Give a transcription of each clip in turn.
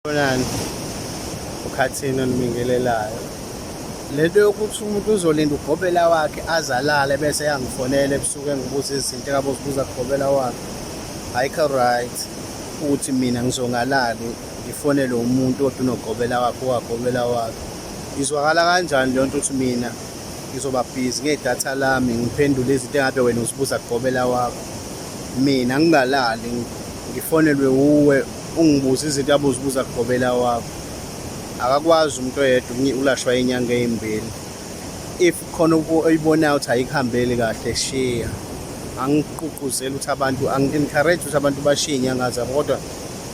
Sanibonani, uKhathini onibingelelayo. Le nto yokuthi umuntu uzolinda ugobela wakhe azalale bese eyangifonela ebusuku engibuza izinto engabe uzibuza kugobela wakhe, ayikho right ukuthi mina ngizongalali ngifonele umuntu kodwa unogobela wakhe owagobela wakhe. Izwakala kanjani leyo nto ukuthi mina ngizoba busy ngedatha lami ngiphendule izinto engabe wena uzibuza kugobela wakho, mina ngingalali ngifonelwe wuwe ungibuza izinto abuzibuza kugobela wakho. Akakwazi umuntu oyedwa ukulashwa inyanga ezimbili. If khona oyibonayo ukuthi ayikuhambeli kahle, shiya. Angigqugquzeli ukuthi abantu, angi-encourage ukuthi abantu bashiye iy'nyanga zabo, kodwa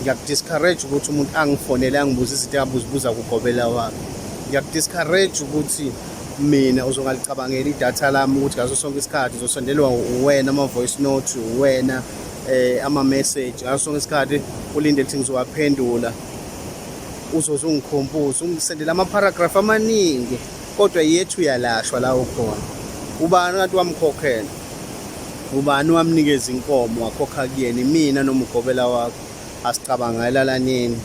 ngiyaku-discourage ukuthi umuntu angifonele angibuze izinto engabuzibuza kugobela wakhe. Ngiyaku-discourage ukuthi mina uzongalicabangeli idatha lami ukuthi ngaso sonke isikhathi uzosondelwa uwena ama-voice note, uwena ama-message ngaso sonke isikhathi ulinde ukuthi ngizowaphendula, uzoze ungikhompuze ungisendele ama-paragraph amaningi, kodwa yethu uyalashwa la ukhona. Ubani kanti wamkhokhela? Ubani wamnikeza inkomo wakhokha kuyena? Imina noma ugobela wakho? Asicabangelaneni,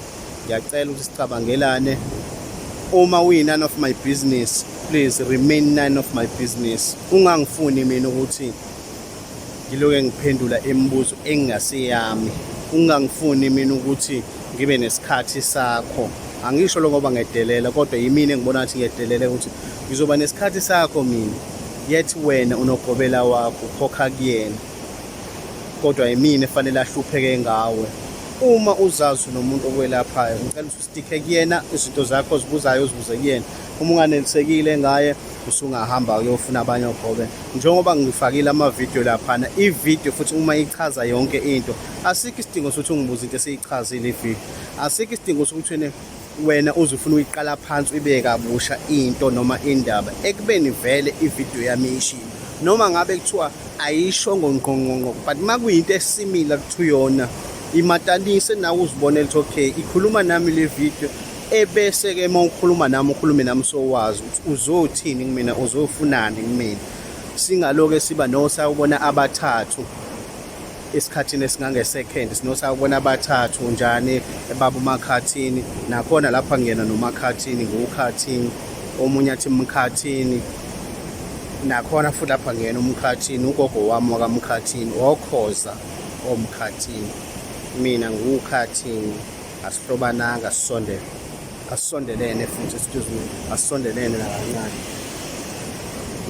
ngiyacela ukuthi sicabangelane. Uma uyi-none of my business, please remain none of my business. Ungangifuni mina ukuthi ngiloke ngiphendula imibuzo engingaseyami. Ungangifuni mina ukuthi ngibe nesikhathi sakho. Angisho lo ngoba ngedelela, kodwa yimina engibona ngathi ngiyedelela ukuthi ngizoba nesikhathi sakho mina, yet wena unogobela wakho ukhokha kuyena, kodwa yimina efanele ahlupheke ngawe. Uma uzazi unomuntu okwelaphayo, ngicela ukuthi ustikhe kuyena, izinto zakho ozibuzayo uzibuze kuyena. Uma unganelisekile ngaye, usungahamba uyofuna abanye ogobe. Njengoba ngifakile amavidiyo laphana, ividiyo futhi uma ichaza yonke into, asikho isidingo sokuthi ungibuze into esiyichazile ividiyo. Asikho isidingo sokuthi wena uze ufuna uyiqala phansi uyibeke kabusha into noma indaba ekubeni vele ividiyo yami ishilo. Noma ngabe kuthiwa ayishongo ngqongqongqo, but uma kuyinto esimila kuthiwa yona imatanise nawe uzibonele ukuthi okay, ikhuluma nami le video, ebese-ke uma ukhuluma nami ukhulume nami sowazi ukuthi uzothini kumina, uzofunani kumina. Singaloke siba nosawubona abathathu esikhathini esingange-second, sinosawubona abathathu njani baba uMakhathini, nakhona lapha ngiyena noMakhathini nguKhathini, omunye athi Mkhathini, nakhona futhi lapha ngiyena uMkhathini, ugogo wami wakaMkhathini, okhoza oMkhathini, mina nguKhathini. Asihlobananga, asisondele, asisondelene futhi, excuse me, asisondelene nakancane.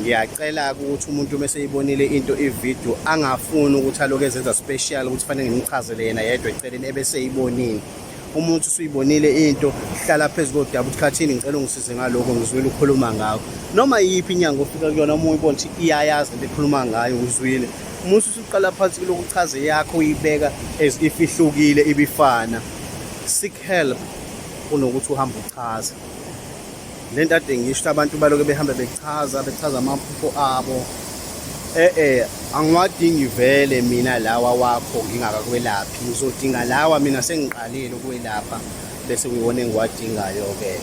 Ngiyacela ukuthi umuntu uma eseyibonile into ividiyo angafuni ukuthi aloku ezenza special ukuthi fanele ngimchazele yena yedwa eceleni ebeseyibonile. Umuntu usuyibonile into, hlala phezu kodaba ukuthi Khathini ngicela ungisize ngalokho, ngizwile ukhuluma ngakho. Noma yiphi inyanga ofika kuyona uma uyibona ukuthi iyayazi lento ekhuluma ngayo, uzwile. Umuntu usuqala phansi kulokhu uchaze yakho uyibeka as if ihlukile ibifana. Seek help kunokuthi uhambe uchaza. Le nto ade ngisho ukuthi abantu baloke behambe bechaza bechaza amaphupho abo. Eh angiwadingi vele mina lawa wakho ngingakakwelaphi. Ngizodinga lawa mina sengiqalile ukwelapha bese kuyiwona engiwadingayo ke.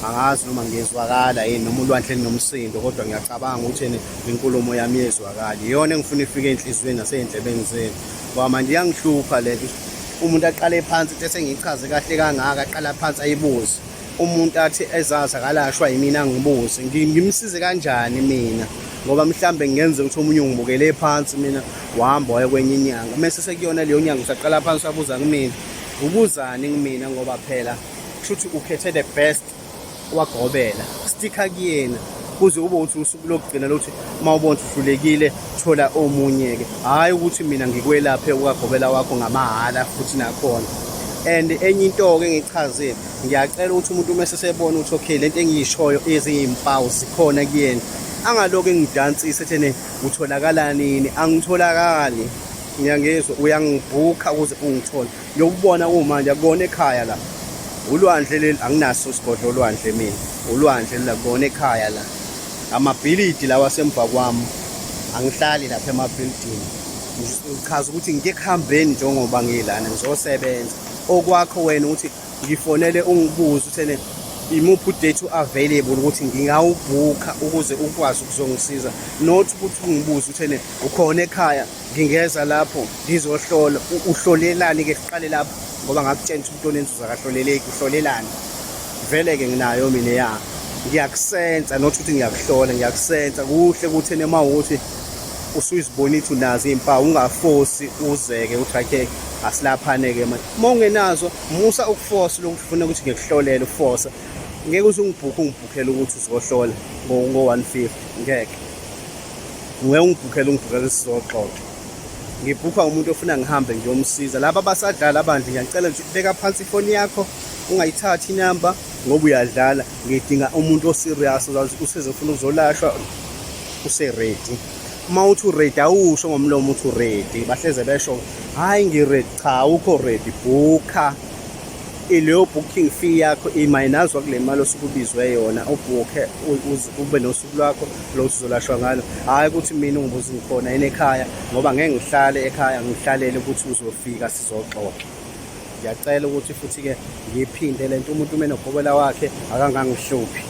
Angazi noma ngiyezwakala yini noma ulwandle linomsindo, kodwa ngiyacabanga ukuthi inkulumo yami iyezwakala. Iyona engifuna ifike ey'nhliziyweni nasey'ndlebeni zenu, ngoba manje iyangihlupha le nto. Umuntu aqale phansi into esengiyichaze kahle kangaka, aqala phansi ayibuze. Umuntu athi ezazi akalashwa yimina angibuze, ngimsize kanjani mina? Ngoba mhlambe kungenzeka ukuthi omunye ungibukele phansi mina, wahamba waya kwenye inyanga, mese sekuyona leyo nyanga usaqala phansi wabuza kumina. Ubuzani kumina? Ngoba phela kusho ukuthi ukhethe the best wagobela, stikha kuyena kuze kube ukuthi usuku lokugcina lokuthi uma ubona ukuthi uhlulekile thola omunye-ke, hhayi ukuthi mina ngikwelaphe ukagobela wakho ngamahhala futhi nakhona. And enye into-ke engichazile, ngiyacela ukuthi umuntu uma esesebona ukuthi okay lento engiyishoyo eziyimpawu zikhona kuyena, angaloku engidansise ethene utholakala nini. Angitholakali, ngiyangizwa, uyangibhukha ukuze ungithole. Ngiyokubona kumanje akubona ekhaya la, ulwandle leli, anginaso isigodlo olwandle mina, ulwandle leli akubona ekhaya la, amabhilidi lawa asemva kwami, angihlali lapha emabhilidini. Ngichaza ukuthi ngike ekuhambeni njengoba ngilana ngizosebenza. Okwakho wena ukuthi ngifonele ungibuze uthene Imuphi udate u-available ukuthi ngingawubhukha ukuze ukwazi ukuzongisiza, not ukuthi ungibuze ukuthi ene ukhona ekhaya, ngingeza lapho ngizohlola. Uhlolelani-ke? Siqale lapho, ngoba ngakutshela ukuthi umuntu onenzuzo akahloleleki. Uhlolelani vele-ke? Nginayo mina ya, ngiyakusensa, not ukuthi ngiyakuhlola, ngiyakusensa kuhle ukuthi ene uma ukuthi usuyizibona ukuthi unazo iy'mpawu, ungafosi uzeke ukuthi okay, asilaphane-ke manje. Uma ungenazo, musa ukufosa lokuthi ufuna ukuthi ngikuhlolele. Ufosa ngeke uze ungibhukhe, ungibhukhele ukuthi uzohlola ngo-150, ngeke. Ngeke ungibhukhele, ungibhukhele sizoxoxa. Ngibhukha umuntu ofuna ngihambe ngiyomsiza. Laba abasadlala bandla, ngiyacela nje, beka phansi ifoni yakho, ungayithathi inamba ngoba uyadlala. Ngidinga umuntu oserious, usezofuna ukuzolashwa, use-ready. Uma uthi uready, awusho ngomlomo uthi uready. Bahleze besho, "Hhayi, ngi-ready." Cha, awukho ready. Bhukha, ileyo booking fee yakho imayinazwa kule mali osuke ubizwe yona. Ubhukhe, ube nosuku lwakho lokuthi uzolashwa ngalo, hhayi ukuthi mina ungibuza ngikhona yini ekhaya, ngoba ngeke ngihlale ekhaya ngihlalele ukuthi uzofika sizoxoxa. Ngiyacela ukuthi futhi-ke ngiyiphinde lento, umuntu uma enogobela wakhe akangangihluphi.